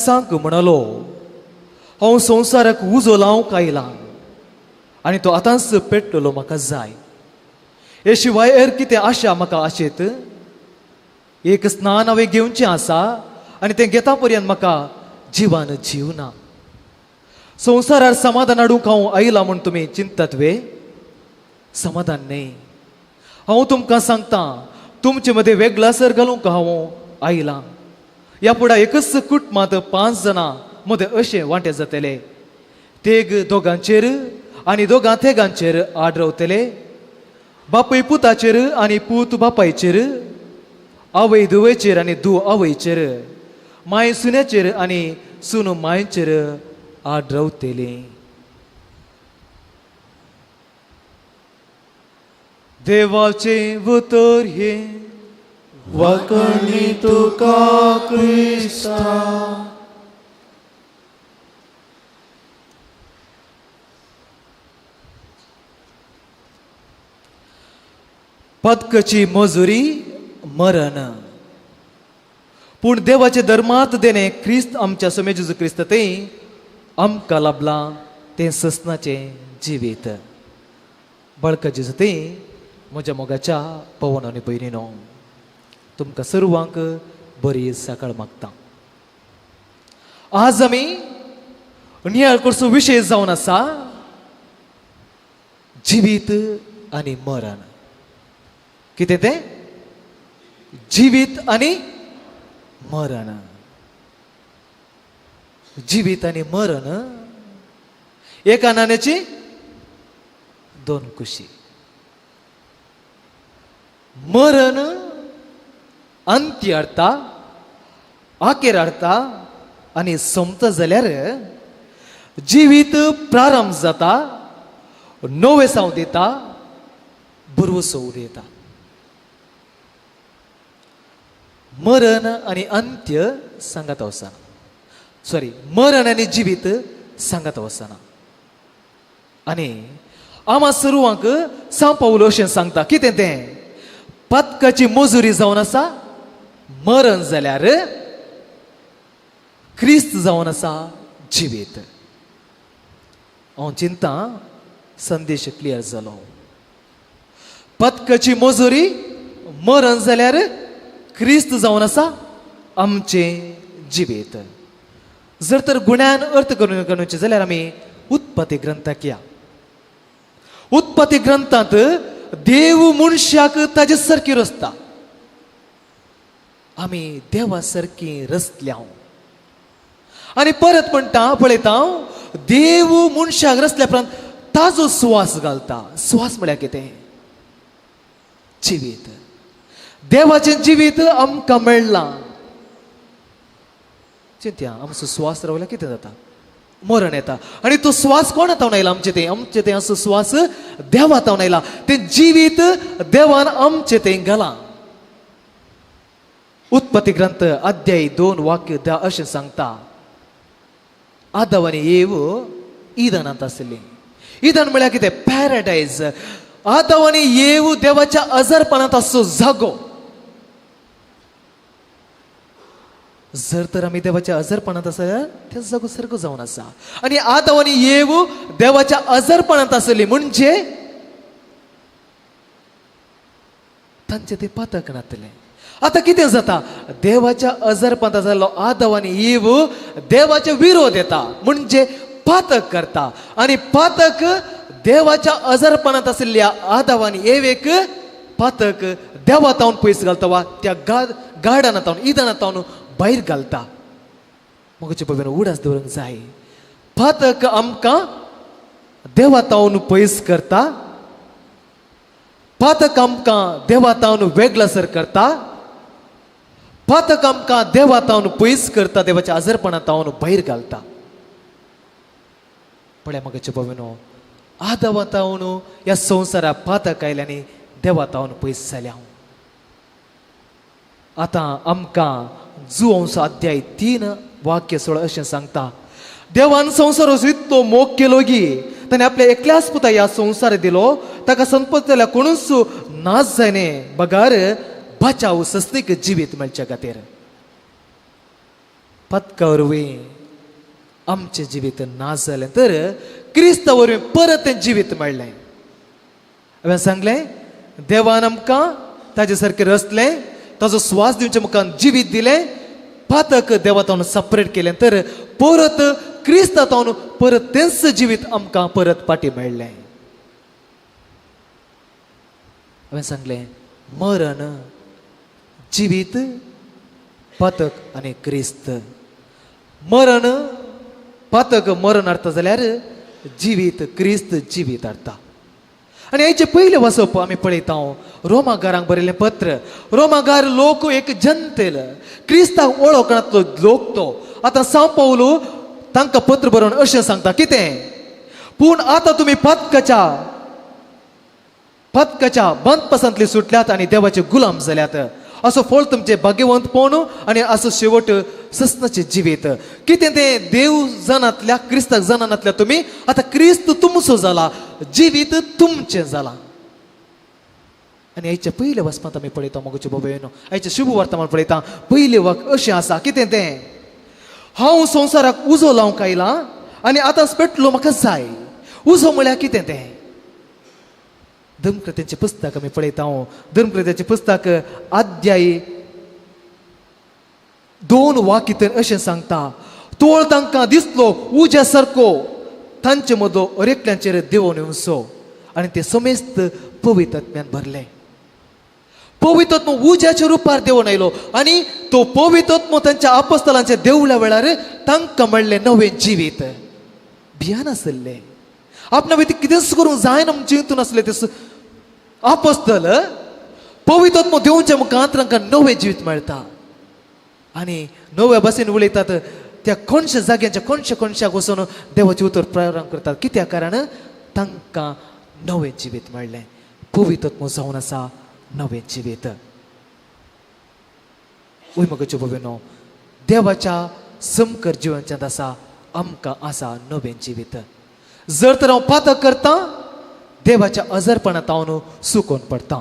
सांग म्हणालो, हांव संवसाराक उजो लावंक आयलां आनी तो आतांच पेटलेलो म्हाका जाय. हे शिवाय हेर कितें आशा म्हाका आशेत? एक स्नान हांवें घेवचें आसा आनी तें घेता पर्यंत म्हाका जिवान जीव ना. संवसारार समाधान हाडूंक हांव आयलां म्हूण तुमी चिंतात वे? समाधान न्हय. हांव तुमकां सांगता, तुमचे मदें वेगळासर घालूंक हांव आयलां. ह्या फुडें एकच कुटुंबांत 5 जाणां मदें अशें वांटे जातले. तेग दोगांचेर आनी दोगां तेगांचेर आड रावतले. बापूय पुताचेर आनी पूत बापायचेर, आवय धुवेचेर आनी धूव आवयचेर, माय सुन्याचेर आनी सून मायचेर आड रावतली. देवाचें उतर हें वखणी तुका क्रिस्ता. पदकची मजुरी मरण, पूण देवाचे धर्मांत देणे क्रिस्त आमच्या स्वामी जेजू क्रिस्त तें आमकां लाभलां तें ससनाचें जिवीत. बळका जेजू तें म्हज्या मोगाच्या पवन आनी भयणीनो, तुमकां सर्वांक बरी सकाळ मागता. आज आमी नियाळ करचो विशय जावन आसा जिवीत आनी मरण. कितें तें? जिवीत आनी मरण. जिवीत आनी मरण एका नाण्याची दोन कुशी. मरण अंत्य हाडटा, आखेर हाडटा आनी सोंपता जाल्यार जिवीत प्रारंभ जाता, नवें साव दिता, भरवसो दिता. मरण आनी अंत्य सांगात वचना, सॉरी, मरण आनी जिवीत सांगात वचना. आनी आमा सर्वांक सांव पावलो अशें सांगता. कितें तें? पदकाची मजुरी जावन आसा मरण जाल्यार क्रिस्त जावन आसा जिवीत. हांव चिंता संदेश क्लियर जालो. पदकाची मजुरी मरण जाल्यार क्रिस्त जावन आसा आमचें जिवीत. जर तर गुण्यान अर्थ करून करूचे जाल्यार आमी उत्पत्ती ग्रंथाक या. उत्पत्ती ग्रंथांत देव मनशाक ताजे सारकी रचता. आमी देवा सारकी रचल्या. आनी परत म्हणटा पळयता, देव मनशाक रचल्या उपरांत ताजो सुवास घालता. सुवास म्हळ्यार कितें? जिवीत. देवाचें जिवीत आमकां मेळ्ळां. चिंत्या, आमचो सुवास रावल्यार कितें जाता? मरण येता. आनी तो स्वास कोणा तावन आयला? आमचे तें, आमचे तें असो स्वास देवा तावन आयला. तें जिवीत देवान आमचे तें घालां. उत्पत्ती ग्रंथ अध्याय 2 वाक्य 10 अशें सांगता, आदव आनी एव इदनांत आसली. इदन म्हळ्यार कितें? पॅराडायज. आदव आनी एव देवाच्या अजरपणांत आसचो जागो. जर तर आमी देवाच्या अजरपणांत आसा जाल्यार त्या जागो सारको जावन आसा. आनी आदव आनी एव देवाच्या अजरपणांत आसली म्हणजे तांचें तें पातक नातलें. आतां कितें जाता? देवाच्या अजरपणांत जाल्लो आदव आनी एव देवाचे विरोध येता म्हणजे पातक करता. आनी पातक देवाच्या अजरपणांत आशिल्ल्या आदव आनी एवेक पातक देवा तावन पयस घालता वा त्या गार्डना तावन, इदना तावन भायर घालता. म्हजे बाबेन उडास दवरूंक जाय. पातक आमकां देवा तावन पयस करता, पातक आमकां देवा तावन वेगळासर करता, पातक आमकां देवा तावन पयस करता, देवाच्या आजरपणा तावन भायर घालता. पळय म्हजे बाबेनो, आदवा तावन ह्या संवसारा पातक आयल्या आनी देवा तावन पयस जाल्या. आतां आमकां जुवांसो अध्याय 3 वाक्य 16 अशें सांगता, देवान संवसार इतलो मोग केलो की ताणें आपल्या एकल्याच पुता ह्या संवसार दिलो, ताका संपत जाल्यार कोणूच नाच जायने बगार बचाव सस्तीक जिवीत मेळच्या खातीर. पातका वरवीं आमचें जिवीत ना जालें तर क्रिस्ता वरवीं परत तें जिवीत मेळ्ळें. हांवें सांगलें देवान आमकां ताजे सारकें रचलें, ताजो स्वास दिवचे मुखार जिवीत दिलें, पातक देवा तावन सपरेट केलें तर परत क्रिस्ता तावन परत तेंच जिवीत आमकां परत पाटी मेळ्ळें. हांवें सांगलें मरण, जिवीत, पातक आनी क्रिस्त. मरण, पातक मरण अर्थ जाल्यार जिवीत क्रिस्त जिवीत अर्थ. आनी हेचे पयलें वाचप आमी पळयता रोमागारांक बरयल्लें पत्र. रोमागार लोक एक जनतेल क्रिस्ताक वळखनातलो लोक तो. आतां सांव पावलो तांकां पत्र बरोवन अशें सांगता कितें, पूण आतां तुमी पातकाच्या पातकाच्या बंदपासांतली सुटल्यात आनी देवाचे गुलाम जाल्यात. असो फळ तुमचें भाग्यवंतपण आनी असो शेवट सस्नाचें जिवीत. कितें तें देव जाणांतल्या क्रिस्ताक जाणांतल्या तुमी आतां क्रिस्त तुमचो जाला, जिवीत तुमचें जालां. आनी आयच्या पयल्या वचपांत आमी पळयता मोगचे बाबायनो, आयच्या शुभ वर्तमान पळयता पयलें वाक अशें आसा कितें तें, हांव संवसाराक उजो लावंक आयलां आनी आतां पेटलो म्हाका जाय. उजो म्हळ्यार कितें तें, धर्मकृत्यांचें पुस्तक आमी पळयता. धर्मकृत्याचें पुस्तक अध्याय 2 वाक्य अशें सांगता, तोळ तांकां दिसलो उज्या सारको तांचे मदो अरेकल्यांचेर देवोन येवचो आनी ते समेस्त पवित्रत्म्यान भरले. पवित्रत्म उज्याच्या रुपार देवोन आयलो आनी तो पवित्रत्म तांच्या आपस्तलांच्या देवल्या वेळार तांकां मेळ्ळें नवें जिवीत. भियान आसले आपणा भितर कितेंच करूंक जायना म्हूण चिंतून आसले ते आपस्तल पवित्रत्म देवच्या मुखार तांकां नवें जिवीत मेळटा. आनी नव्या भाशेन उलयतात त्या कोणश्या जाग्यांच्या कोणश्या कोणश्याक वचून देवाचें उतर प्रारंभ करतात. कित्याक कारण तांकां नवें जिवीत मेळ्ळें. पवित्रत्म जावन आसा नवें जिवीत. वय म्हज्या भोवेनो, देवाच्या समकर जिवनच्यांत आसा आमकां आसा नवें जिवीत. जर तर हांव पातक करता देवाच्या अजरपणांत हांव सुकोवन पडटा.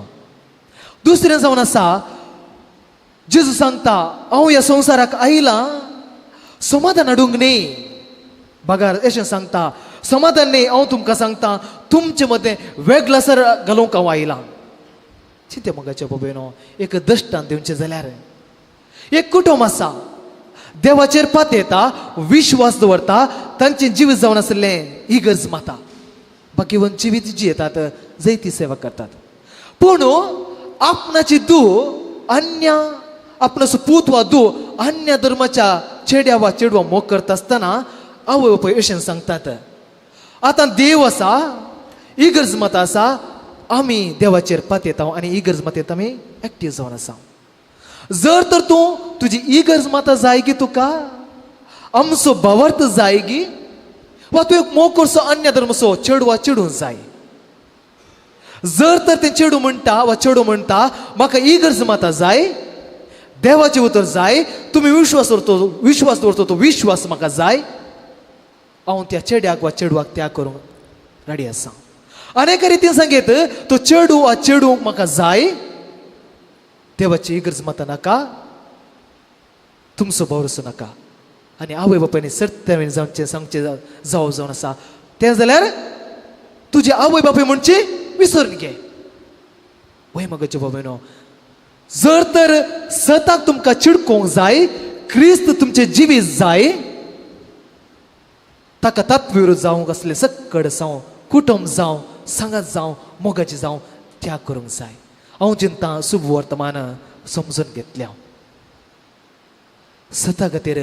दुसरें जावन आसा जेजू सांगता हांव ह्या संवसाराक आयलां समाधान हाडूंक न्ही, बगार अशें सांगता समाधान न्ही, हांव तुमकां सांगता तुमचे मदें वेगळासर घालूंक हांव आयलां. चिंते मोगाचे बाबेनो, एक दृश्टांत दिवचें जाल्यार एक कुटुंब आसा देवाचेर पातयेता, विश्वास दवरता, तांचें जिवीत जावन आसलें इगर्ज माता बाकी जिवीत जियेतात, जैती सेवा करतात. पूण आपणाची दू अन्य आपणाचो पूत वा दू अन्य धर्माच्या चेड्या वा चेडवा मोग करता आसतना आवय बापूय अशें सांगतात आतां देव आसा, इगर्ज माता आसा, आमी देवाचेर पातयेता आनी इगर्ज मातेंत आमी एक्टीव जावन आसा. जर तर तूं तुजी इगर्ज माता जाय गी तुका आमचो भावार्थ जाय गी वा तूं एक मोग करचो अन्य धर्मसो चेडू वा चेडूं जाय. जर तर तें चेडूं म्हणटा वा चेडूं म्हणटा म्हाका इगर्ज माता जाय, देवाचें उतर जाय, तुमी विश्वास दवरतो विश्वास दवरतो तो विश्वास म्हाका जाय, हांव त्या चेड्याक वा चेडवाक त्याग करूंक रेडी आसा. आनी एका रितीन सांगीत तो चेडूं वा चेडूं म्हाका जाय, देवाची इगर्ज माता नाका, तुमचो भरोसो नाका. आनी आवय बापायनी सर्त जावचें सांगचें जावं जावन आसा तें जाल्यार तुजी आवय बापूय म्हणची विसरून घे. वय म्हज्या बाबायनो, जर तर सताक तुमकां चिडकोवंक जाय, क्रिस्त तुमचें जिवीत जाय, ताका तत्विरोध जावंक आसलें सक्कड जावं, कुटुंब जावं, सांगात जावं, मोगाचें जावं, त्याग करूंक जाय. हांव चिंता शुभ वर्तमान समजून घेतल्या सता खातीर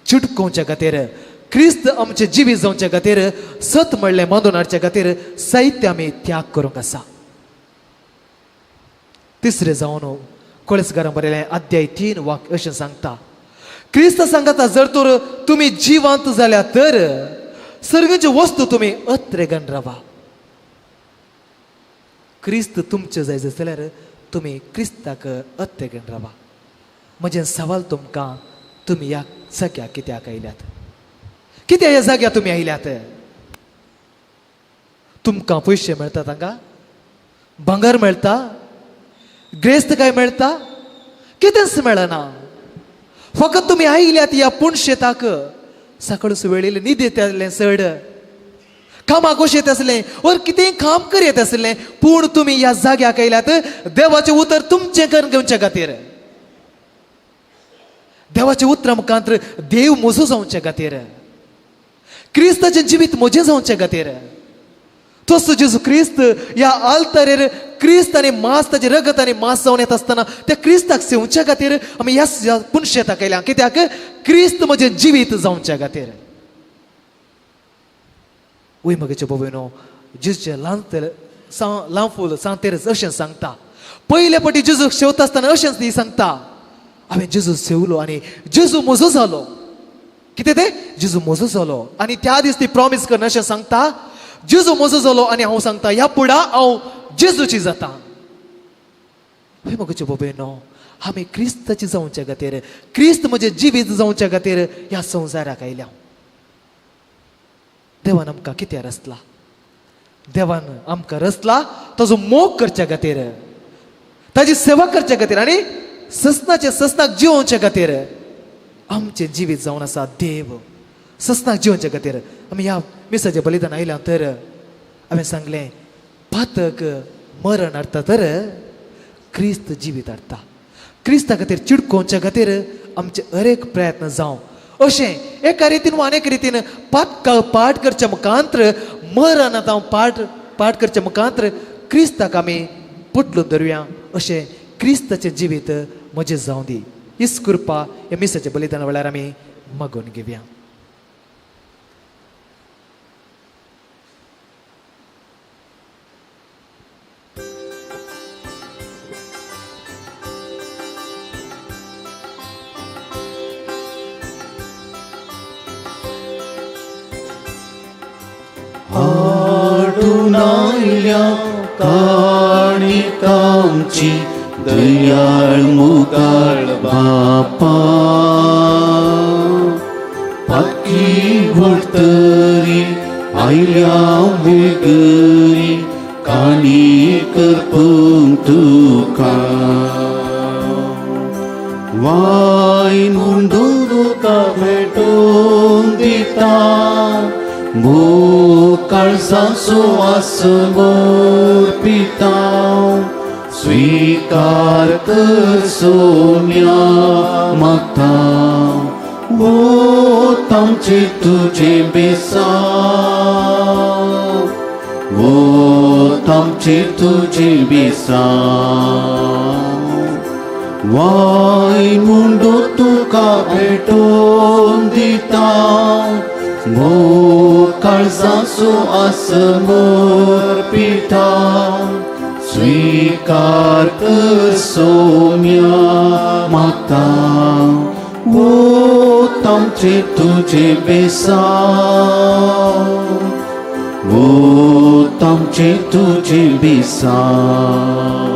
चिटकोवच्या खातीर क्रिस्त आमचें जिवीत जावच्या खातीर सत म्हणलें मानून हाडच्या खातीर साहित्य आमी त्याग करूंक आसा. तिसरें जावन कोळेसकारां बरयलें अध्याय 3 वाक्य अशें सांगता, क्रिस्त सांगता जर तर तुमी जिवंत जाल्या तर सर्गाच्यो वस्तू तुमी अत्रेगन रावा. क्रिस्त तुमचें जाय जाल्यार तुमी क्रिस्ताक अत्रेगन रावा. म्हजें सवाल तुमकां, तुमी ह्या जाग्यार कित्याक आयल्यात, कित्याक ह्या जाग्यार तुमी आयल्यात? तुमकां पयशे मेळटा तांकां, भांगर मेळटा, ग्रेस्त काय मेळटा, कितेंच मेळना. फकत तुमी आयल्यात ह्या पुणशेताक सकाळूच वेळेले न्हिदेत आसलें चड कामाक वशेत आसलें वर कितेंय काम करयत आसलें पूण तुमी ह्या जाग्याक आयल्यात देवाचें उतर तुमचें करून घेवचे खातीर देवाचें उतरां मुखांत देव म्हजो जावचे खातीर क्रिस्ताचें जिवीत म्हजें जावचे खातीर. तसो जेजू क्रिस्त ह्या आल्तारेर क्रिस्त आनी मांस ताचें रगत आनी मांस जावन येता आसतना त्या क्रिस्ताक सेवच्या खातीर आमी ह्या पुनशेताक आयल्या कित्याक क्रिस्त म्हजें जिवीत जावच्या खातीर. वय म्हगेचे भोवयनो जेजूचें लांफूल सांतेरच अशें सांगता. पयले पटी जेजूक सेवता आसतना अशेंच ती सांगता हांवें जेजू सेवलो आनी जेजू म्हजो जालो. कितें तें जेजू म्हजो जालो आनी त्या दीस ती प्रॉमीस करून अशें सांगता जेजू म्हजो जालो आनी हांव सांगता ह्या फुडा हांव जेजूची जाता. हय म्हगेचे भोबेनो आमी क्रिस्ताची जावच्या खातीर क्रिस्त म्हजें जिवीत जावच्या खातीर ह्या संवसाराक आयल्या. देवान आमकां कित्याक रचला? देवान आमकां रचला ताजो मोग करच्या खातीर ताजी सेवा करच्या खातीर आनी ससनाचे ससनाक जिवोवच्या खातीर. आमचें जिवीत जावन आसा देव ससनाक जिवोवच्या खातीर. आमी ह्या मिसाचें बलिदान आयल्या तर हांवें सांगलें पातक मरण हाडटा तर क्रिस्त जिवीत हाडटा. क्रिस्ता खातीर चिडकोवच्या खातीर आमचे हर एक प्रयत्न जावं अशें एका रितीन वा अनेक रितीन पातका पाठ करच्या मुखांत्र मरण आतां पाठ पाठ करच्या मुखांत्र क्रिस्ताक आमी पटलून धरुया अशें क्रिस्ताचें जिवीत म्हजें जावं दी. हीच कृपा ह्या मिसाच्या बलिदाना वेळार आमी मागून घेवया. हाडून आयल्या काणिकांची दयाळ मुगाळ बापा पाकी व्हडतरी आयल्या वेगरी काणी करपूंक तुका वायन मुंडू तुका भेटून दिता काळजाचो आसमोर पिता स्वीकार कर सोम्या मागता वोत आमचे तुजे बेसांव वोत आमचे तुजे बेसांव वाय मुंडो तुका भेटोवन दिता काळजाचो आसमोर पिता स्वीकार कर सोम्या मागता वोत आमचे तुजे बेसांव वोत आमचे तुजे बेसांव.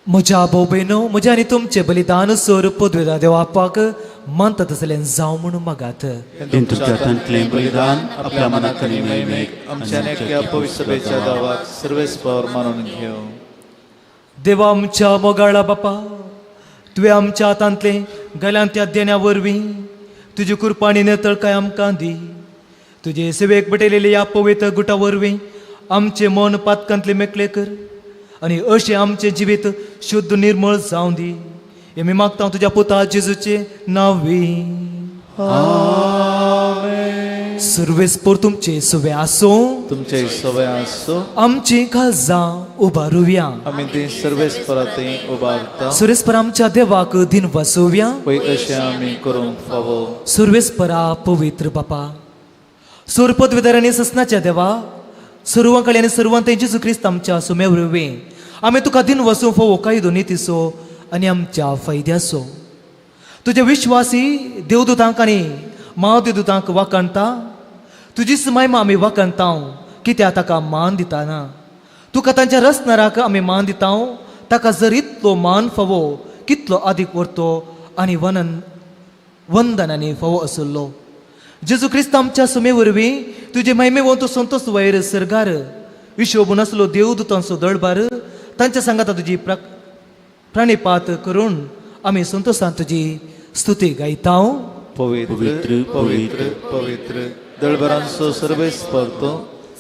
म्हज्या भाव भयणो म्हज्या आनी तुमचें बलिदान सोर पदवेदा देवापाक मानता तसलें जावं म्हणून मागात. तुमच्या हातांतलें बलिदान आपल्या मनाक आनी महिमेक आमच्या ह्या पवित्र सभेच्या दावाक सर्वेस्पर मानून घेवं. देवा आमच्या मोगाळा बापा तुवें आमच्या हातांतलें गल्यांत त्या देण्या वरवीं तुजी कृपा आनी नेतळकाय आमकां दी. तुजे सेवेक बटयलेले ह्या पवित्र गुटा वरवीं आमचें मन पातकांतलें मेकळें कर आनी अशें आमचें जिवीत शुद्ध निर्मळ जावं दी. हें आमी मागता तुज्या पुता जेजूचे नांवी. सुर्वेस्पर तुमचे सुवे आसूं तुमचे सवय आसूं. आमची काळजां उबारुया आमी ती सर्वेस्परा थंय उबारता सुर्वेस्पर आमच्या देवाक दिन वसोवया पळय अशें आमी करूंक फावो. सुर्वेस्परा पवित्र बापा सुर पदवीधर आनी ससनाच्या देवा सर्वां कडल्यान आनी सर्वांत जेजू क्रिस्त आमच्या सुम्या वरवीं आमी तुका दिन वसूं फोवो कायदो नितीचो आनी आमच्या फायद्याचो. तुजे विश्वासी देवदूतांक आनी मावदेवदूतांक वाखाणता तुजीच महिमा आमी वाखाणता कित्याक ताका मान दिताना तुका तांच्या रचणाराक आमी मान दिता ताका जर इतलो मान फावो कितलो आदीक व्हरतो आनी वंदनांनी फावो आसलो. जेजू क्रिस्त आमच्या सुमे वरवीं तुजे महिमेवंत संतोष वयर सरगार विशोबून आसलो देवदूतांचो दळबार तांच्या सांगाता तुजी प्रणिपात करून आमी संतोशान तुजी स्तुती गायता. पवित्र पवित्र पवित्र दळभरांचो सर्वेस्पर तूं,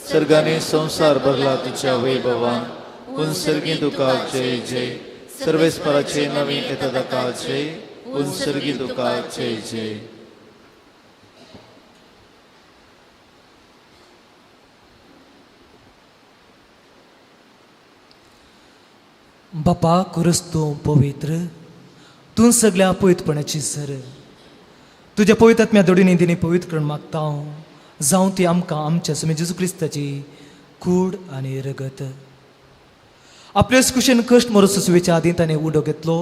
सर्गांनी संवसार भरला तुज्या वैभवान. उनसर्गी तुका जय जय. सर्वेस्पराचे नवीन येता ताका जय. उनसर्गी तुका जय जय. बापा कुरस तूं पवित्र, तूं सगळ्या पवित्रपणाची सर. तुज्या पवित्र आत्म्या दोडीनी दिनी पवित्र करून मागता जावं ती आमकां आमच्या स्वामी जेजू क्रिस्ताची कूड आनी रगत. आपलेच कुशेन कश्ट मरो सुसवेच्या आदीं ताणें उडो घेतलो,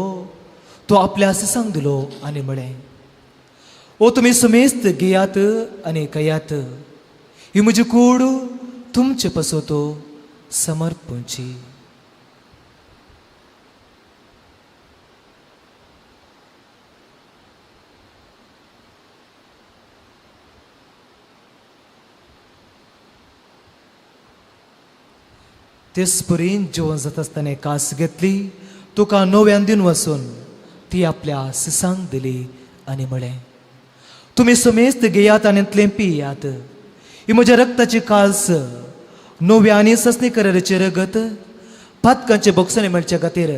तो आपल्या आसिसांक दिलो आनी म्हळें, ओ तुमी समेस्त घेयात आनी कयात, ही म्हजी कूड तुमचे पासत समर्पणची. तेच परीन जेवण जाता आसतना कास घेतली, तुका नव्यान दिवन वचून ती आपल्या सिसांक दिली आनी म्हळें, तुमी समेस्त घेयात आनी तलें पियात, ही म्हज्या रक्ताची काल्स नव्या आनी ससनी कराराचें रगत पातकांचे बोगसणे मेळचे खातीर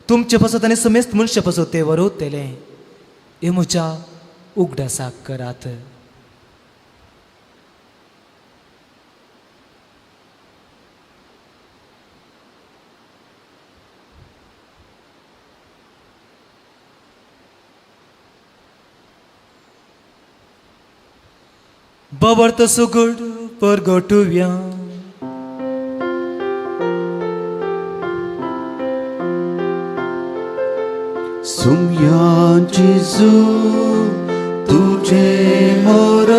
तुमचे पासत आनी समेस्त मनशा पासत तें वरवतलें. हे म्हज्या उगडासाक करात. बवर्त सुगड परगटुया. सुम्या जेजू तुझे मोर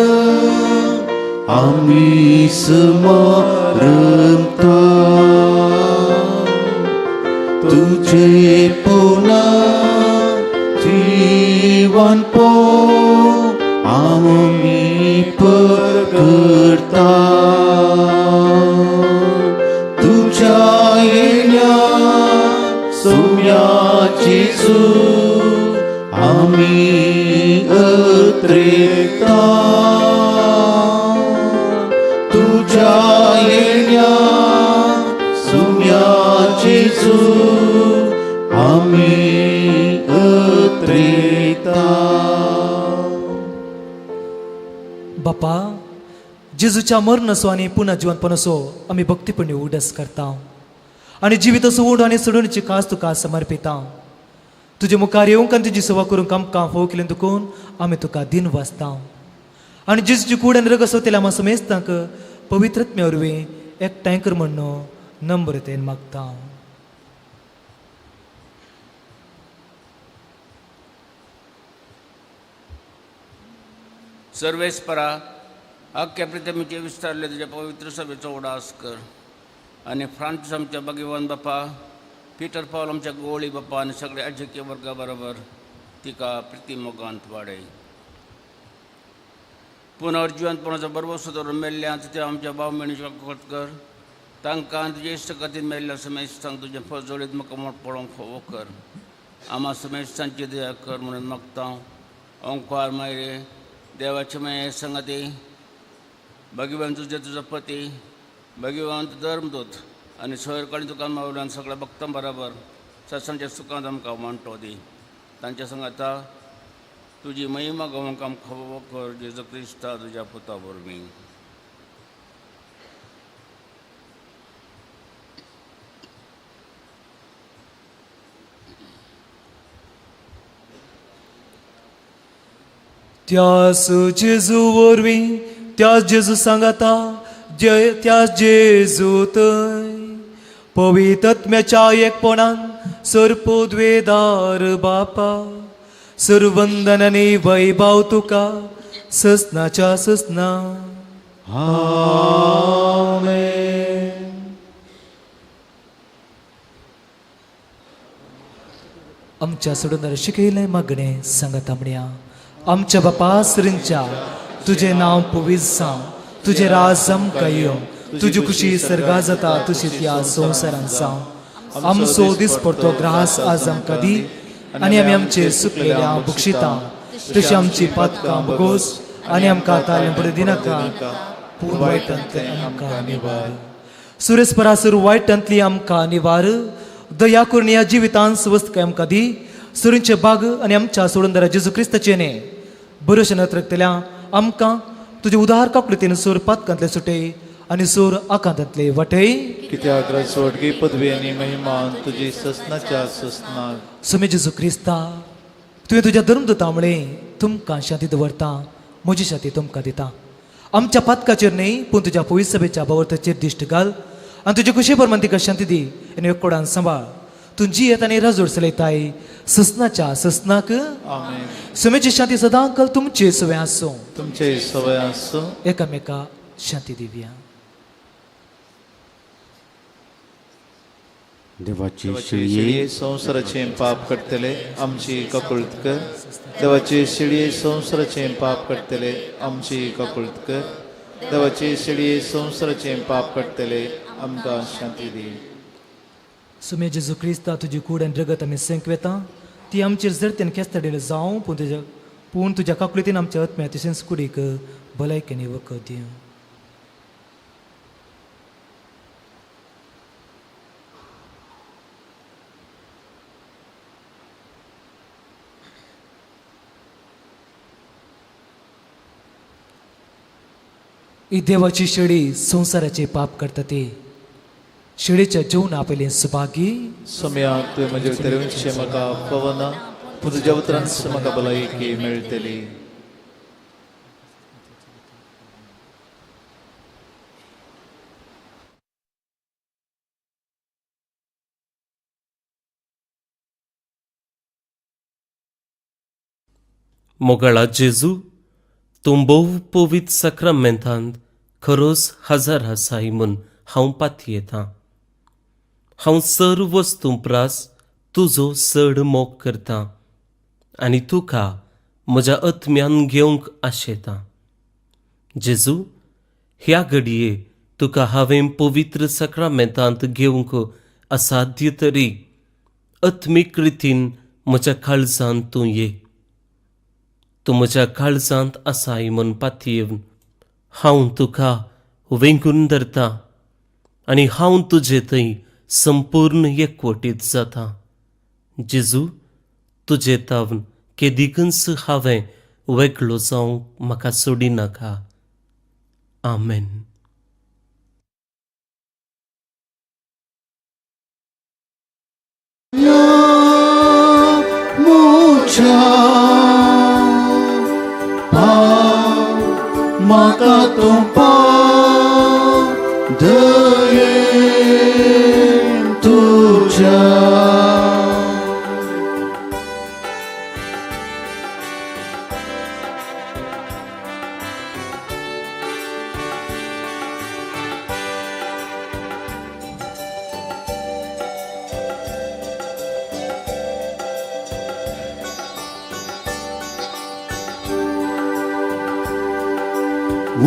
आमी स्मरता, तुझे पुन्हा जीवन पो आमी परगटता. तुझ्या येण्या सुम्या जेजू आमी अत्रेता, तुझ्या येण्या सुम्या जेजू आमी अत्रेता. बापा जेजूच्या मरणाचो आनी पुन्हा जिवनपणाचो आमी भक्तीपणी उडस करता आनी जिविताचो उड आनी सोडवणीची खास तुका समर्पिता. तुजे मुखार येवंक आनी तुजी सेवा करूंक आमकां फोव केलें दुखून आमी तुका दिन वाचता आनी जेजूची कूड आनी रगत सोंपतल्या आमकां समेस्तांक पवित्रत्म्या वरवीं एकठांय कर म्हण्ण नम्रतेन मागता. सर्वेस्परा अख्ख्या प्रितमीचे विस्तारले तुज्या पवित्र सभेचो उडास कर आनी फ्रांसीस आमच्या भगवान बापा, पिटर पावल आमच्या गोवळी बापा आनी सगळ्या अजकीय वर्गा बरोबर तिका प्रिती मोगांत वाडय. पुनर्जिवंतपणाचो बरबसो दवरून मेल्ल्या ते आमच्या भाव भयणीचो कर, तांकां आनी तुज्या इश्ट खातीर मेल्ल्या समेस्तांक तुजें फजोळीत म्हाका पळोवंक फावो कर. आमा समेस्तांची दया कर म्हणून मागता. ओंकार मागीर देवाचे मागीर संगती भगवान तुजे तुजो पती भगवंत धर्मदूत आनी सोयरकाणी तुका मावल्यान सगळ्या भक्तां बराबर सत्संगच्या सुखांत आमकां मांडटो दी. तांच्या संगाता तुजी महिमा गावंक आमकां फावो कर जेजू क्रिस्ता तुज्या पुता वरवीं. त्यास जेजू वरवीं, त्यास जेजू सांगाता, त्यास जेजू थंय पवित्रत्म्याच्या एकपणान सर्पोद्वेदार बापा सर्वंदन आनी वैभव तुका ससनाच्या ससना. आमेन. आमच्या सोडून शिकयलें मागणें सांगाता म्हणया. आमच्या बापा सरींच्या तुजें नांव पवित्र जावं, तुजें राज आमकां येवं, तुजी खुशी सर्गा जाता तशी त्या संवसारांत जावं. आमचो दिसपडतो ग्रास आज आमकां दी आनी आमी आमचे सुकलेल्या बक्षिता तशी आमची पातकां बगोस आनी आमकां तालें पडूं दिनाका पूण वायटांतलें आमकां निवार. सुरेस्परासर वायटांतली आमकां निवार. दया करून ह्या जिवितान सुवस्थकाय आमकां दी. सुरींचे बाग आनी आमच्या सोडूनदारा जेजू क्रिस्ताचें न्ही बरोशें नत्रकतल्या आमकां तुजे उदार काकळुतीन सूर पातकांतले सुटय आनी सूर आकांतांतले वाटय. कित्याक राजवटगी पदवी आनी महिमा तुजी ससनाच्या ससनाक. सुमे जेजू क्रिस्ता तुवें तुज्या धर्मदूता म्हळें तुमकां शांती दवरता म्हजी शांती तुमकां दिता. आमच्या पातकाचेर न्ही पूण तुज्या पवित्र सभेच्या भावार्थाचेर दिश्ट घाल आनी तुजे खुशे प्रमाण तिका शांती दी आनी एकवटान सांबाळ. तूं जियेत आनी राजवट चलयताय ससनाच्या ससनाक. आमेन. सुमेची शांती सदां काल तुमचे सवय आसूं. तुमचे सवय आसूं. एकामेका शांती दिवया. देवाची देवाची शिळये संवसाराचें पाप करतले आमची काकुळट कर. देवाची शिळये संवसाराचें पाप करतले आमची काकुळट कर. देवाची शिळये संवसाराचें पाप करतले आमकां शांती दी. सुमे जेजू क्रिस्ता तुजी कूड आनी रगत आमी संकवेता ती आमचेर जरतेन खेस्ताडेन जावं पूण तुज्या काकुळतीन आमच्या आत्म्या तशेंच कुडीक भलायकेन वखद दिवं. ही देवाची शेळी संवसाराचे पाप करता ती शेळीच्या जेवणा पयलीं सुभागी. सोम्या तुवें म्हजेर तेरेवचें म्हाका पवना पूण तुज्या उतरान म्हाका भलायकी मेळटली. मोगाळा जेजू तूं भोव पवित्र साक्रामेंतांत खरोच हजर आसाय म्हूण हांव पातयेतां. हांव सर्व वस्तूं प्रास तुजो चड मोग करतां आनी तुका म्हज्या आत्म्यान घेवंक आशेतां. जेजू ह्या घडये तुका हांवें पवित्र साक्रामेंतांत घेवंक असाध्य तरी आत्मीक रितीन म्हज्या काळजांत तूं ये. तूं म्हज्या काळजांत आसाय म्हूण पातयेवन हांव तुका वेंगून धरतां आनी हांव तुजे थंय संपूर्ण एकवटीत जाता. जेजू तुजे तावन केदिकूच हांवें वेगळो जावंक म्हाका सोडिनाका. आमेन. म्हाका तूं पाव दयेन तुज्या.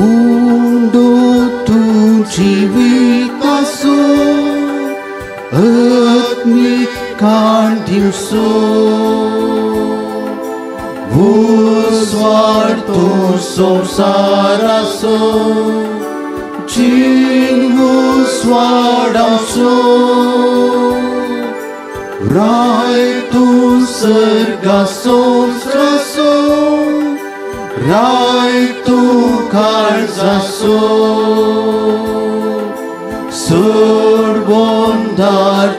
उंडो तूं जिविताचो आत्मीक काण दिवचो उजवाड तूं संवसाराचो जीण उजवाडाचो राय तूं सर्गाचो संवसाराचो राय तूं काळजाचो सोडबोंदार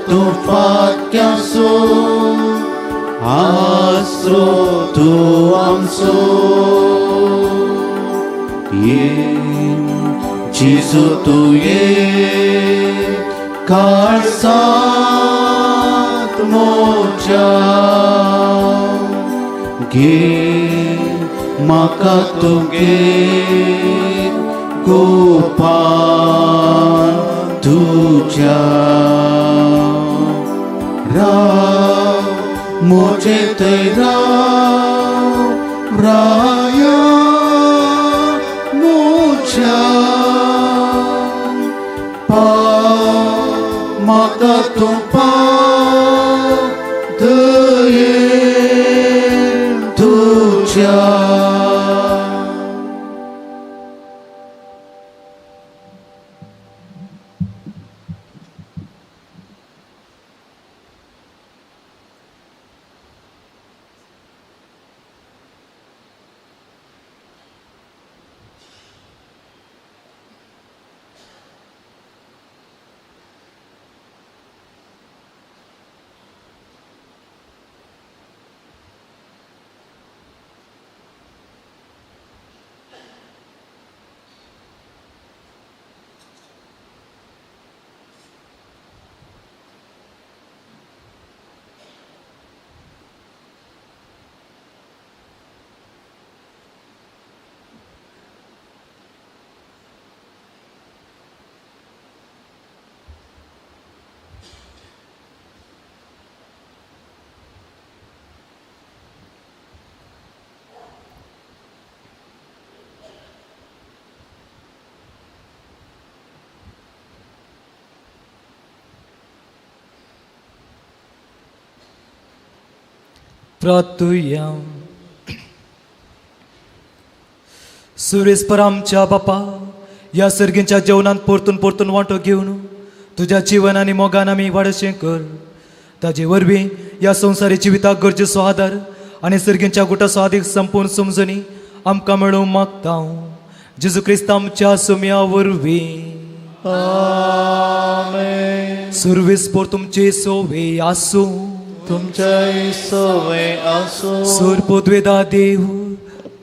तूं फाटक्याचो आसरो तूं आमचो. ये जेजू तूं ये काळजांत म्हज्या घे म्हाका तुगे गोपान तुज्या. राव म्हजे थंय राव राया म्हज्या पाव म्हाका तूं पाव. तुज्या. प्रार्थुया. सुरेस्पर आमच्या बापा, ह्या सर्गींच्या जेवणांत परतून परतून वांटो घेवन तुज्या जिवन आनी मोगान आमी वाडशें कर. ताजे वरवीं ह्या संवसारी जिविताक गरजेचो आदार आनी सर्गींच्या गुटाचो आदीक संपूर्ण समजणी आमकां मेळूंक मागता. जेजू क्रिस्त आमच्या सुम्या वरवीं. आमेन. सुर्वेस्पर तुमचे सोवे आसूं. तुमच्याय सोवे आसूं. सोर पदवेदा देव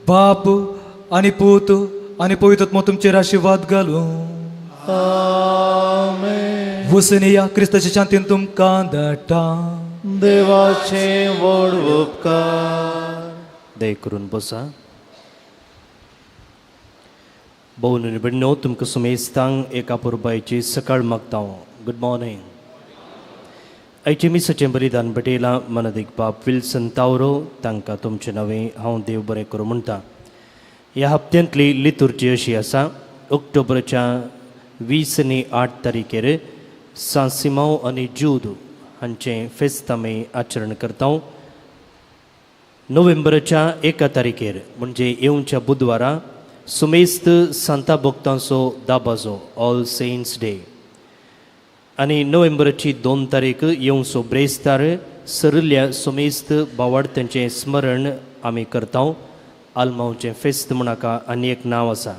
बाप आनी पूत आनी पवित्र तुमचेर आशिर्वाद घालूं. आमेन. वसनी या क्रिस्ताच्या शांतीन तुमकां धाडटा. देवाचे व्हड उपकार. दया करून बसा. भोवन भयणीनो, तुमकां सुमेस्तांक एका पुरबायची सकाळ मागता. Good morning. आयचे मिसाचें बलिदान भेटयलां मनदीक बाब विल्सन तावरो तांकां तुमचें नांवें हांव देव बरें करूं म्हणटा. ह्या हप्त्यांतली लितुर्जी अशी आसा. ऑक्टोबराच्या 20 आनी 8 तारखेर सांत सिमांव आनी ज्यूद हांचें फेस्त आमी आचरण करता. नोव्हेंबराच्या 1 तारखेर म्हणजे येवच्या बुधवारा सुमेस्त सांता भक्तांचो दाबाजो ऑल सेंट्स डे आनी नोव्हेंबराची 2 तारीख येवचो ब्रेस्तार सरिल्ल्या सुमेस्त बावाडत्यांचें स्मरण आमी करता. आल्मांवचें फेस्त म्हूण हाका आनी एक नांव आसा.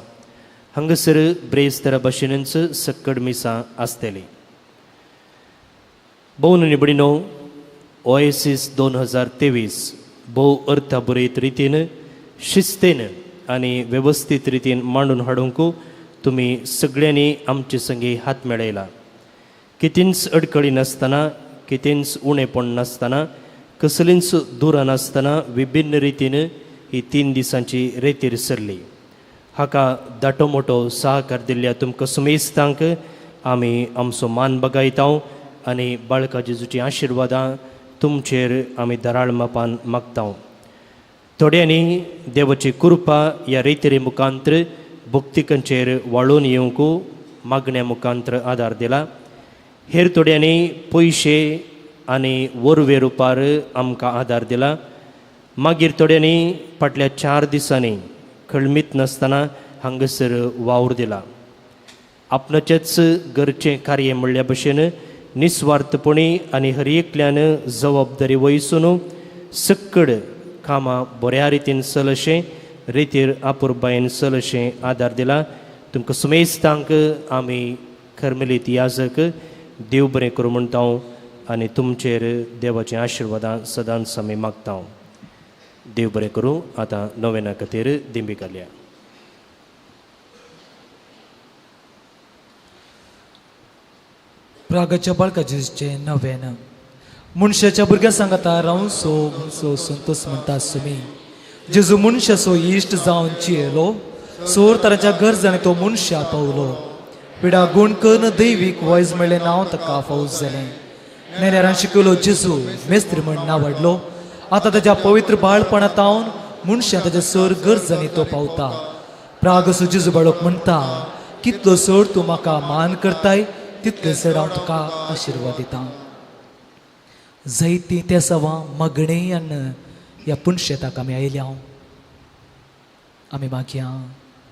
हांगासर ब्रेस्तारा भाशेनूच सक्कड मिसां आसतली. भोवन निबडिनो, ओएसीस 2023 भोव अर्थाभरीत रितीन शिस्तेन आनी वेवस्थीत रितीन मांडून हाडूंक तुमी सगळ्यांनी आमचे संगी हात मेळयला. कितेंच अडकळी नासतना, कितेंच उणेपण नासतना, कसलींच दुरां नासतना विभिन्न रितीन ही 3 दिसांची रेतीर सरली. हाका दाटो मोटो सहकार दिल्ल्या तुमकां सुमेस्तांक आमी आमचो मान बगायता आनी बाळका जेजूची आशिर्वादां तुमचेर आमी दराळ मापान मागता. थोड्यांनी देवाची कृपा ह्या रेतीरे मुखांत्र भक्तिकांचेर वाळून येवंक मागण्या मुखांत्र आदार दिला. हेर थोड्यांनी पयशे आनी वरवे रुपार आमकां आदार दिला. मागीर थोड्यांनी फाटल्या 4 दिसांनी खळमीत नासतना हांगासर वावर दिला. आपणाचेच घरचें कार्य म्हणल्या भशेन निस्वार्थपणी आनी हर एकल्यान जबाबदारी वयसून सक्कड कामां बऱ्या रितीन चलशें रेतीर आपुरबायेन चलशें आदार दिला. तुमकां सुमेस्तांक आमी खरमेलीत याजक देव बरें करूं म्हणटा आनी तुमचेर देवाचीं आशिर्वादां सदांच आमी मागता. देव बरें करूं. आतां नोवेना खातीर दिंबी घालया. प्रागाच्या बाळका जेजूचें नवेन. मनशाच्या भुरग्यां सांगाता रावसो मनसो संतोष म्हणटा सुमी. जेजू मनशाचो इश्ट जावन जियेलो. सोर तरांच्या गरजांनी तो मनशा पावलो. पिडा गुण करून दैवीक वयज मेळ्ळें नांव ताका फावज जालें. नेल्यारान शिकयलो जेजू मेस्त्री म्हण नांव वाडलो. आतां ताच्या पवित्र बाळपणांत मनशां ताच्या सर गरजांनी तो पावता. प्राग असो जेजू बाळक म्हणटा, कितलो सर तूं म्हाका मान करताय तितले चड हांव तुका आशिर्वाद दिता. जैती तेसावां मागणें आनी ह्या पुनशेताक आमी आयल्या. हांव आमी मागया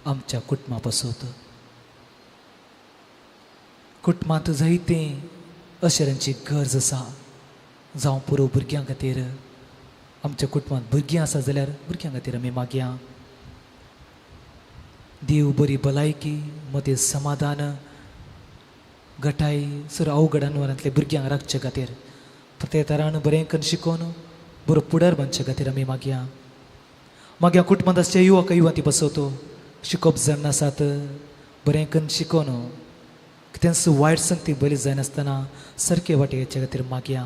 आमच्या कुटुंबा पासत. कुटुंबांत जायते अशेरांची गरज आसा, जावं पुरो भुरग्यां खातीर. आमच्या कुटुंबांत भुरगीं आसा जाल्यार भुरग्यां खातीर आमी मागया. देव बरी भलायकी, मदें समाधान, गटाय सर अवघड अनवरांतल्या भुरग्यांक राखचे खातीर, प्रत्येक बरें करून शिकोवन बरो फुडार बांदचे खातीर आमी मागया. मागया कुटुंबांत आसचे युवक युवती बसवतो शिकोवप जाण आसात, बरें करून शिकोवन कितेंच वायट संगती बरी जायनासतना सारके वाटे येचे खातीर मागया.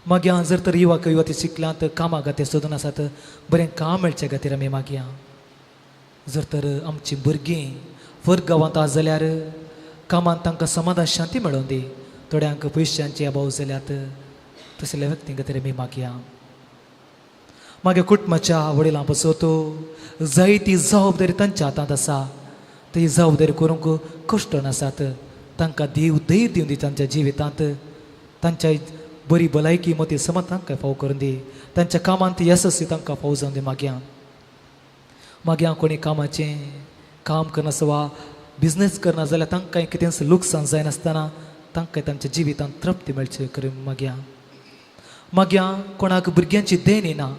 मागया जर तर युवक युवती शिकल्यात, कामा खातीर सोदून आसात, बरें काम मेळचे खातीर आमी मागया. जर तर आमची भुरगीं फरक गांवांत आसा जाल्यार कामांत तांकां समाधान शांती मेळोवन दी. थोड्यांक पयशांची अभाव जाल्यात तसल्या व्यक्तीं खातीर आमी मागया. मागीर कुटुंबाच्या वडिलां पसवतो जायती जबाबदारी तांच्या हातांत आसा, ती जबाबदारी करूंक कश्ट नासात. तांकां देव धैर्य दिवन दी तांच्या जिवितांत, तांच्या बरी भलायकी मती समज तांकां फाव करून दी, तांच्या कामांत येसस्वी तांकां फाव जावन दी. मागया मागया कोणी कामाचें काम करनासता वा बिजनेस करना जाल्यार तांकां कितेंच लुकसाण जायनासतना तांकां तांच्या जिवितांत तृप्ती मेळची करून मागया. मागया कोणाक भुरग्यांची देण येना,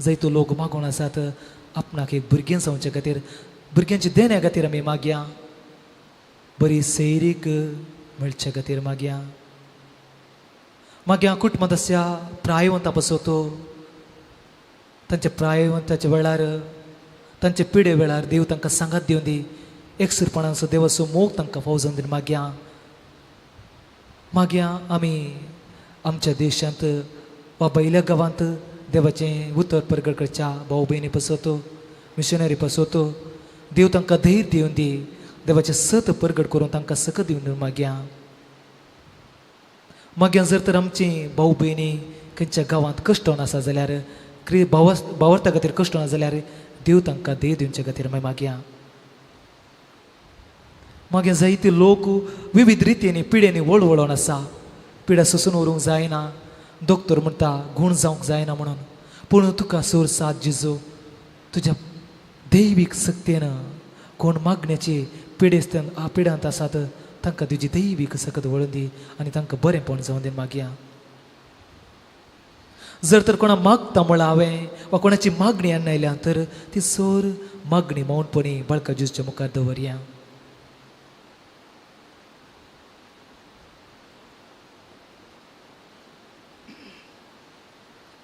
जायतो लोक मागून आसात आपणाक एक भुरगें जावचे खातीर, भुरग्यांची देण्या खातीर आमी मागया. बरी सैरीक मेळचे खातीर मागया. मागया कुटुंबांत आसच्या प्रायवंता पसवतो तांच्या प्रायवंताच्या वेळार, तांचे पिडे वेळार देव तांकां सांगात दिवन दी, एकसुरपणाचो देवाचो मोग तांकां फाव जावन दी. मागया मागया आमी आमच्या देशांत वा भायल्या गांवांत देवाचें उतर परगट करच्या भाव भयणी पसवतो, मिशनरी पसवतो, देव तांकां धैर्य दिवन दी, देवाचें सत परगट करून तांकां सकत दिवन दी. मागया मागया जर तर आमची भाव भयणी खंयच्या गांवांत कश्टोन आसा जाल्यार, भावार्था खातीर कश्टोन आसा जाल्यार देव तांकां धैर्य दिवचे खातीर मागीर मागया. मागीर जायते लोक विविध रितींनी पिड्यांनी वळवळोन आसा, पिड्या सोसून उरूंक जायना, दोक्तर म्हणटा गूण जावंक जायना म्हणून, पूण तुका सोर साथ जिजो तुज्या दैवीक सक्तेन कोण मागण्याची पिडेस्त पिडांत आसात तांकां तुजी दैवीक सकत वळून दी आनी तांकां बरेंपण जावन दी. मागया जर तर कोणा मागता म्हळ्यार हांवें वा कोणाची मागणी आयल्या तर ती सोर मागणी मौनपणी बाळका जेजूच्या मुखार दवरया.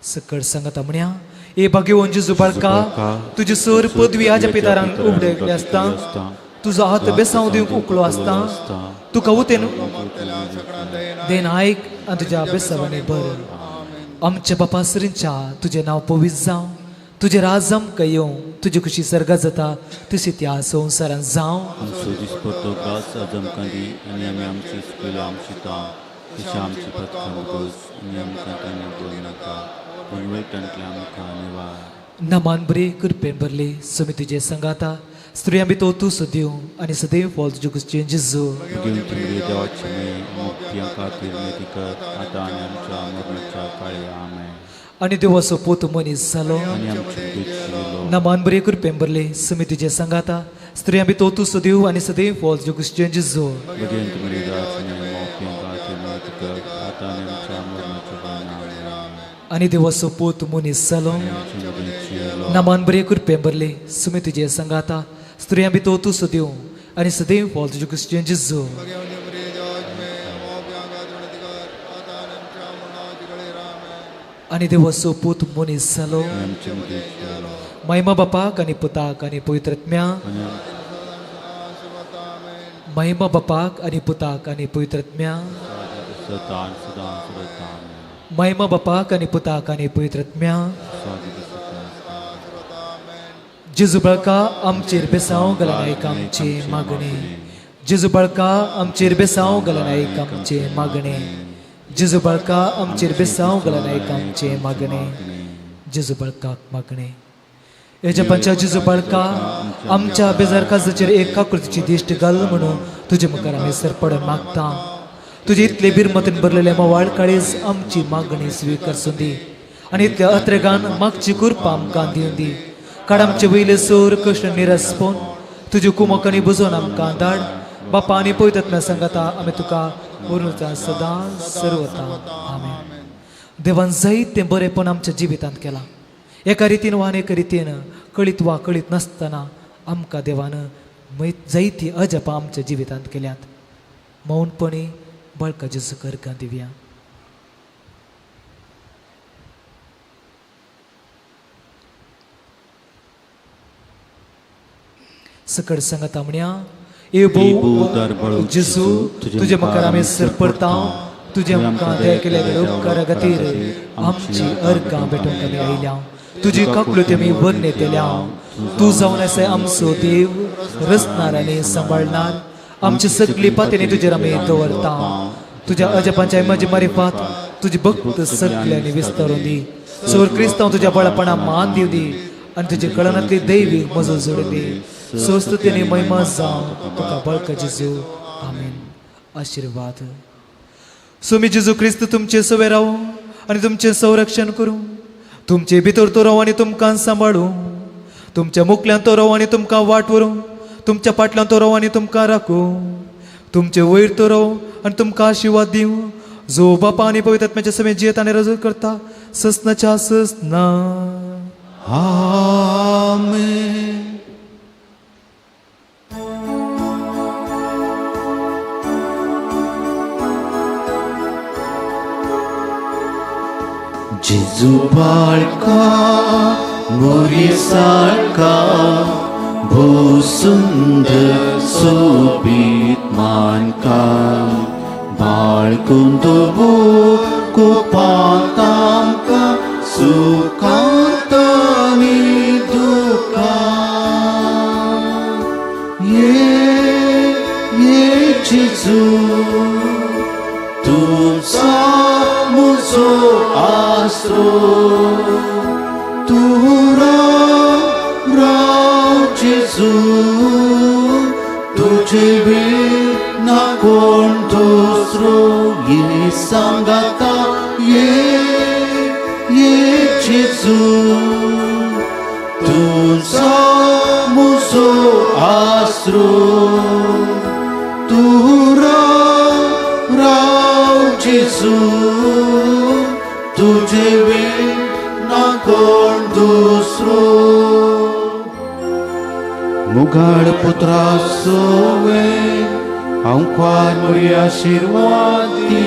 सकळ सांगता म्हण्या, ए भाग्यवंत जेजू बाळका, तुजी सर पदवी आज्या पितारांक उबडे आसता, तुजो हात बेसांव दिवंक उकलो आसता, तुका उतेन देन आयक आनी तुज्या बेसांवांनी भर. आमच्या बापा सरींच्या तुजें नांव पवित्र जावं, तुजें राज आमकां येवं, तुजी खुशी सर्गात जाता तशी त्या संवसारांत जावं. आमचो दिसपट्टो ग्रास आज आमकां दी आनी आमी आमची चुकयल्या आमची तां तशी आमची पथकां गोस आनी आमकां तांणी बोल नाका पूण वयटांतल्या आमकां निवार. नमान बरी कृपेन भरली, सुमी तुजें संगाता, स्त्रियां भितर तूं सदैव आनी सदैव फॉल तुजे कुसचें जेजू. घेवन तुमगे देवाचे मे मुक्त्यां खातीर विनंती कर आतां आनी आमच्या मरणाच्या काळी. आमेन. आनी देवाचो पूत मनीस जालो आनी आमचे मदीं नमान बरी कृपेन भरली, सुमी तुजें संगाता, स्त्रियां भितर तूं सदैव आनी सदैव फॉल तुजे कुसचें जेजू. घेवन तुमगे देवाचे मे मुक्त्यां खातीर विनंती कर आतां आनी आमच्या मरणाच्या काळी. आमेन. आनी देवाचो पूत मनीस जालो आनी आमचे मदीं नमान बरी कृपेन भरली, सुमी तुजें संगाता, स्त्रियां भितर तूं सदैव आनी सदैव फॉल तुजे कुसचें जेजू. आनी देवाचो पूत मनीस जालो आनी आमचे मदीं महिमा बापाक आनी पुताक आनी पवित्र आत्म्या, आनी महिमा बापाक आनी पुताक आनी पवित्र आत्म्या, सदां सदां सदां. आमेन. महिमा बापाक आनी पुताक आनी पवित्र आत्म्या. जेजू बाळका आमचेर बेसांव घालून आयक आमचे मागणे, जेजू बाळका आमचेर बेसांव घालून आयक आमचे मागणे, जेजू बाळका आमचेर बेसांव घालून आयक आमचे मागणे, जेजू बाळकाक मागणे. हेज्या पंचा जेजू बाळका आमच्या बेजार काजाचेर एक काकृतीची दिश्ट घाल म्हणून तुजे मुखार आमी सरपडून मागता. तुजे इतले बिरमतीन भरलेले मवाळ काळीज आमची मागणी स्विकारसून दी आनी इतल्या अत्रेगान मागची कृपा आमकां दिवन दी. काड आमचे वयले सोर कश्ट निरसपोन तुज्यो कुमक आनी बुजोवन आमकां धाड. बापा आनी पवित्र सांगता आमी तुका उरुता सदां सर्वता. आमेन. देवान जायतें बरेंपण आमच्या जिवितांत केलां. एका रितीन वा एका रितीन कळीत वा कळीत नासतना आमकां देवान जायती अजापां आमच्या जिवितांत केल्यात. मौनपणी बळका जेजू करकां दिवया. सकड सांगता म्हणया, ए भोव जेजू तुजे मुखार आमी सरपडता, तुजे आमकां दया केल्ल्या उपकारा खातीर आमची अर्गां भेटोवंक आमी आयल्या. तुजी काकूळटी आमी वर्णयतल्या. तूं जावन आसा आमचो देव, रचणार आनी सांबाळणार. आमची सगळी पातणी तुजेर आमी दवरता. तुज्या अजापांच्या म्हजी मारिफात तुजी भक्त सगळ्यांनी विस्तारून दी. सोर क्रिस्तांव तुज्या बळपणा मान दिवं दी आनी तुजे कळनांतली दैवी मजो जोडून दी. स्वस्ततेने महिमा जावं तुका बळका जेजू. आमेन. आशिर्वाद. स्वामी जेजू क्रिस्त तुमचे सवे रावूं आनी तुमचें संरक्षण करूं. तुमचे भितर तो रावूं आनी तुमकां सांबाळूं. तुमच्या मुखल्यान तो रावूं आनी तुमकां वाट व्हरूं. तुमच्या फाटल्यान तो रावूं आनी तुमकां राखूं. तुमचे वयर तो रावूं आनी तुमकां आशिर्वाद दिवं. जो बापा आनी पवित्र आत्म्याच्या समेत जियेत आनी रजू करता ससनाच्या ससना. आमेन. जेजू बाळका मोरी साळका भोव सुंदर सोबीत मानका बाळकून दवो कुपांत आमकां सुखांत आनी दुखांत. ये ये जेजू तुमचा मुजो आसरो, तूं राव राव जेजू, तुजे बीन ना कोण दुसरो. ये सांगाता ये ये जेजू तुझा मुजो आसरो, तूं राव राव जेजू, तुजे बीन ना कोण दुसरो. मुगाळ पुत्रा सोवे हांव क्वार मोरी आशिर्वाद दी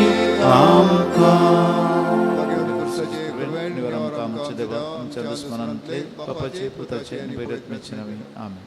आमकां. आमच्या देवा आमच्या दुस्मनांतले बापाचे पुताचे आनी पवित्र आत्म्याचे नांवान. आमेन.